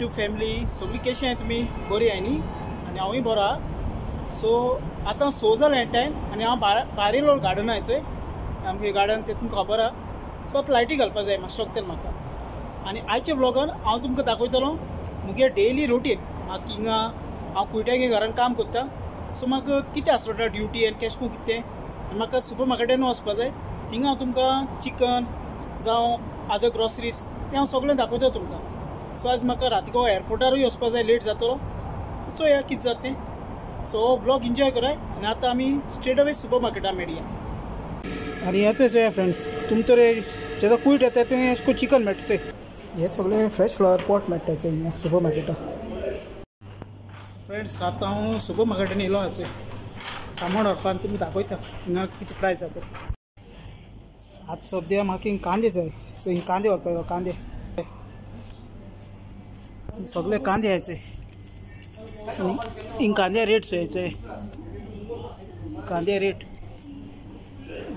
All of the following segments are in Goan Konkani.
यूट्यूब फॅमिली सगळी कशी आहे तुम्ही बरी आहे न्ही आनी हांवूय बरो आहा। सो आतां 6 जालें टायम आनी हांव भायर येयलो गार्डन आयचोय आमगे गार्डन तें तुमकां खबर आहा। सो आतां लायटी घालपा जाय मातशें शकता म्हाका आनी आयच्या व्लॉगान हांव तुमकां दाखयतलो मुगे डेली रुटीन। म्हाका हिंगा हांव कुयट्यागे घरान काम करता, सो म्हाका कितें आसलो ड्युटी आनी केश करून कितें आनी म्हाका सुपर मार्केटान वचपा जाय, थिंगा हांव तुमकां चिकन जावं अदर ग्रॉसरीज तें हांव सगळें दाखयता तुमकां। सो आज म्हाका रातीको एअरपोर्टारूय वचपा जाय, लेट जातलो, सो चोया कितें जाता तें। सो हो व्लॉग एन्जॉय कराय आनी आतां आमी स्ट्रेट अवे सुपर मार्केटान मेळया। आनी हेच चोया फ्रेंड्स, तुमकां तर जेजो कुयट येता थंय अशें करून चिकन मेळटा। हे सगळे फ्रेश फ्लावर पॉट मेळटा हिंगा सुपर मार्केटान। फ्रेंड्स आतां हांव सुपर मार्केटान येयलो आसा सामान व्हरपाक, तुमकां दाखयता हिंगा कितें प्रायस जाता। आतां सद्या म्हाका हिंगा कांदे जाय, सो हिंगा कांदे व्हरपाक येयलो। कांदे सगळे कांदे यायचे, हिंग कांदे रेट यायचे, कांदे रेट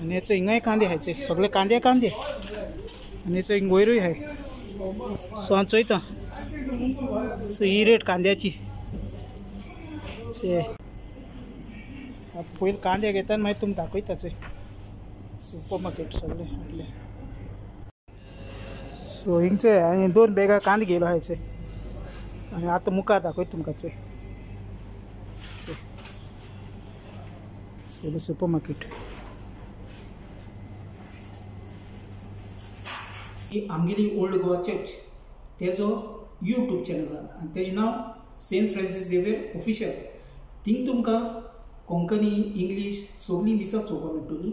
आनी हेचो हिंगाय कांदे हायचे, सगळे कांदे कांदे आनी हेचो हिंग वयरूय हाय। सो हांव चोयता, सो ही रेट कांद्याची। आतां पयलीं कांदे घेता आनी मागीर तुमकां दाखयता चोय सुपर मार्केट सगळे हाडले। सो हिंगचे आनी 2 बॅगां कांदे घेयलो हायचे आनी आतां मुखार दाखयता तुमकां चोय सगळें सुपर मार्केट। ही आमगेली ओल्ड गोवा चर्च तेजो यूट्यूब चॅनल आहा आनी तेजें नांव Saint Francis Xavier official. Thing तुमकां कोंकणी इंग्लीश सगळीं मिसां चोवपाक मेळटली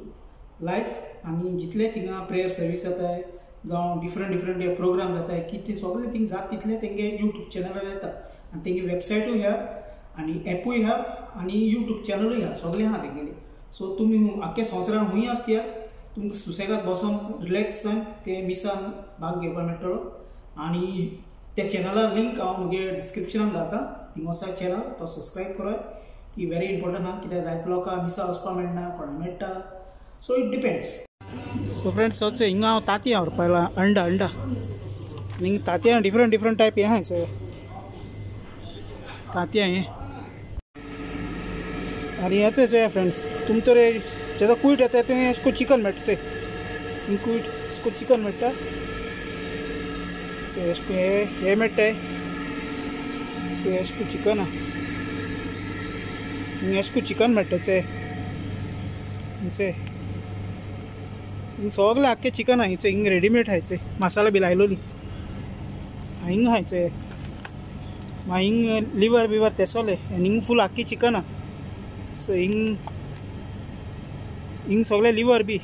लायफ आनी जितले थिंगा प्रेयर सर्वीस जाताय जावं डिफरंट डिफरंट प्रोग्राम जाताय कितें सगळें थिंग जाता तितलें तेंगे यूट्यूब चॅनलार येता आनी तेंगे वेबसायटूय आहा आनी एपूय आहा आनी यूट्यूब चॅनलूय आहा, सगळें आहा तेंगेलें। सो तुमी आख्खे संवसारान खूंय आसता तुमकां सुसेगाद बसोन रिलॅक्स जावन ते मिसान भाग घेवपाक मेळटलो। आनी त्या चॅनला लिंक हांव म्हगे डिस्क्रिप्शनान घालता, थिंग वचा चॅनल तो सबस्क्रायब कराय, ती व्हेरी इम्पोर्टंट आहा कित्याक जायते लोकांक मिसा वचपाक मेळना, कोणाक मेळटा, so it depends. So friends वच हिंगा हांव तांतयां व्हरपा आयला, अंडा अंडा हिंगा तांतयां डिफरंट डिफरंट टायप हें आहा चोय तांतयां हें। आनी हेच चोया फ्रेंड्स, तुमकां तर जेजो कुयट येता थंय अशें करून चिकन मेळटा चोय, कुयट अशें करून चिकन मेळटा, सो अशें करून हें मेळटाय। सो अशें करून चिकन आहा, हिंगा अशें करून चिकन मेळटा चोय, चोय हिंग सगळें आख्खें चिकन आहा हिंग रेडीमेड आहाय चोय, मसाला बी लायलोली हिंग आहाय चोय। मागीर हिंग लिवर बिवर ते सगळें आनी हिंग फूल आख्खें चिकन आहा। सो हिंग हिंग सगळें लिवर बी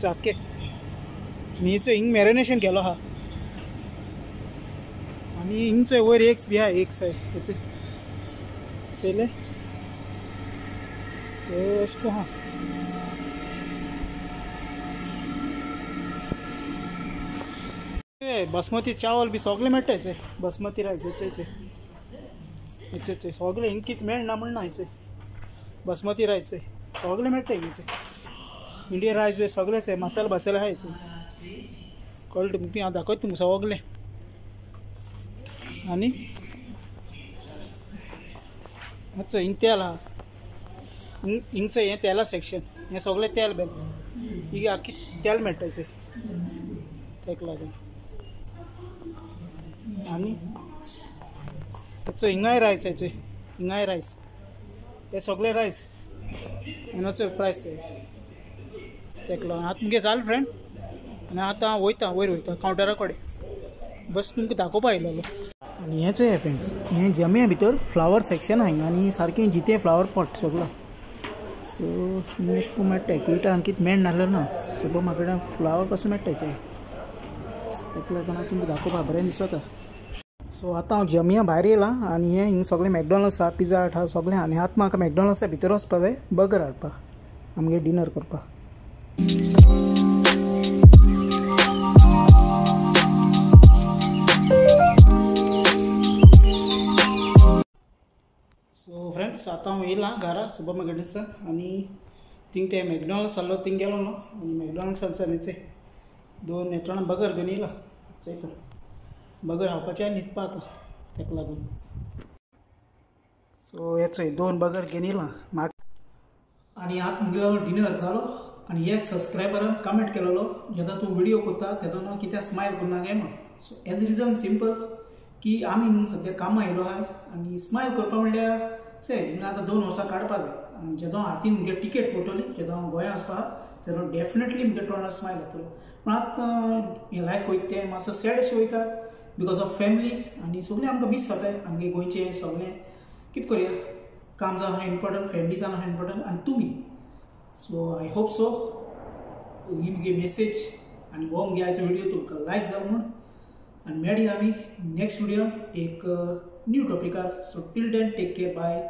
आख्खें आनी हिचो हिंग मॅरिनेशन केलो आहा आनी हिंगचो वयर एग्स बी आहा, एग्स आहाय हेचो चोयलें। सो अशें करून आहा। बासमती चावल बी सगळें मेळटा हेचे, बासमती रायस हेचे हेचे सगळें हिंग कितें मेळना म्हण ना, हेचे बासमती रायस सगळें मेळटा हिंगचे, इंडियन रायस बी सगळेच मसाला बसाला आहा हेचे, कळ्ळें तुमकां? हांव दाखयता तुमकां सगळें। आनी अच्छा हिंग तेल आहा, हिंगचें हें तेला सेक्शन, हें सगळें तेल बेल ही आख्खी तेल मेळटा हेचे तेका लागून। आनी तेचो हिंगाय रायस हेचे, हिंगाय रायस हे सगळे रायस आनी प्रायस तेका लागून। आतां मुगे जालें फ्रेंड आनी आतां वयता वयर वयता कावंटरा कडेन, बस तुमकां दाखोवपा आयिल्लो। आनी हें चोया फ्रेंड्स, हें जमिया भितर फ्लावर सेक्शन आहा आनी सारकें जितें फ्लावर पॉट सगळो। सो अशें करून मेळटा कुयटा आनी कितें मेळनासलें ना सुपर मार्केटान फ्लावर पासून मेळटा चोय, तेका लागून हांव तुमकां दाखोवपा बरें दिसता। सो आतां हांव जमिया भायर येयलां आनी हें हिंग सगळें मॅकडॉनल्ड्स आहा, पिझ्झा हट आहा सगळें आनी आतां म्हाका मॅकडॉनल्ड्सा भितर वचपा जाय बर्गर हाडपाक आमगे डिनर करपाक। सो फ्रेंड्स आतां हांव येयलां घरा सुपर मार्केटासान आनी थिंग ते मॅकडॉनल्ड्स आहलो थिंग गेलो न्हू आनी मॅकडॉनल्ड्स हेचे 2 3 बर्गर घेवन येयला चोयता, बर्गर खावपाचें आनी न्हिदपा आतां। ताका लागून. सो हेचोय 2 बर्गर घेवन येयला म्हाका. आनी आतां मुगेलो डिनर जालो आनी एक सबस्क्रायबरान कमेंट केलेलो जेन्ना तूं व्हिडियो करता तेन्ना कित्याक स्मायल करना काय म्हण. सो एज रिजन सिंपल की आमी सद्या कामां आयलो आहाय आनी स्मायल करपा म्हणल्यार चय हिंगा आतां 2 वर्सां काडपा जाय. आनी जेदो हातीन मुगे टिकेट पडटली जेदो हांव गोंया वचपा तेन्ना डेफिनेटली मुगे तोंडार स्मायल येतलो. पूण आतां हें लायफ वयता तें मातसो सॅड अशें वयता because of family आनी सगळें आमकां मीस जाताय आमगे गोंयचें सगळें. कितें करया, काम जावन आहा इम्पोर्टंट, फॅमिली जावन आहा इम्पोर्टंट आनी तुमी. सो I hope so ही मुगे मेसेज आनी हो मुगे आयचो व्हिडियो तुमकां लायक जालो म्हूण. आनी मेळया आमी नेक्स्ट व्हिडियो एक new टॉपिकार. So till then take care, bye.